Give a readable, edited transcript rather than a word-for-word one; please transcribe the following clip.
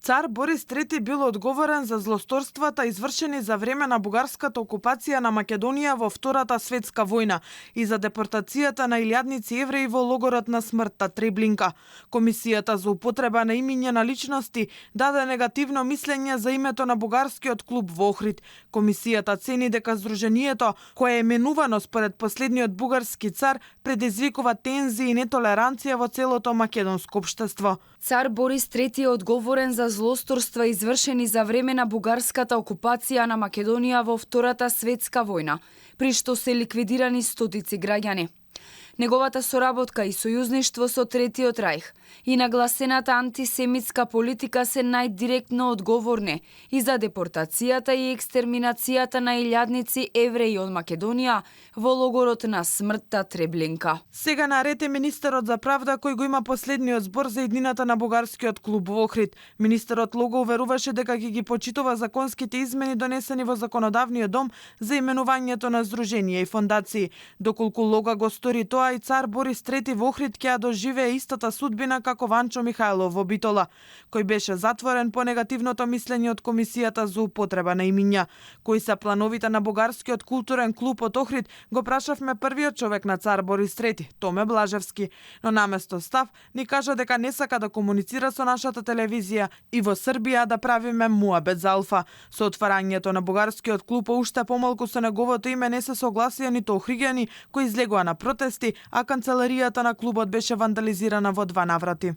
Цар Борис III бил одговорен за злосторствата извршени за време на бугарската окупација на Македонија во Втората светска војна и за депортацијата на илјадници евреи во логорот на смртта Треблинка. Комисијата за употреба на имиња на личности даде негативно мислење за името на бугарскиот клуб во Охрид. Комисијата цени дека здруженијето, кое е именувано според последниот бугарски цар, предизвикува тензии и нетолеранција во целото македонско општество. Цар Борис III е одговорен за злосторства извршени за време на бугарската окупација на Македонија во Втората светска војна, при што се ликвидирани стотици граѓани. Неговата соработка и сојузништво со Третиот рајх и нагласената антисемитска политика се најдиректно одговорни и за депортацијата и екстерминацијата на илјадници евреи од Македонија во логорот на смртта Треблинка. Сега наред е министерот за правда кој го има последниот збор за иднината на бугарскиот клуб во Охрид. Министерот Лого уверуваше дека ќе ги почитува законските измени донесени во законодавниот дом за именувањето на здруженија и фондации. Доколку Лога го стори тоа, и цар Борис III во Охрид ќе ја доживее истата судбина како Ванчо Михајлов во Битола, кој беше затворен по негативното мислење од Комисијата за употреба на имиња. Кои се плановите на бугарскиот културен клуб од Охрид, го прашавме првиот човек на цар Борис III, Томе Блажевски, но наместо став ни кажа дека не сака да комуницира со нашата телевизија и во Србија да правиме муабет за Алфа. Со отварањето на бугарскиот клуб уште помалку со неговото име не се согласија ниту охриѓани кои излегоа на протести, а канцеларијата на клубот беше вандализирана во 2 наврати.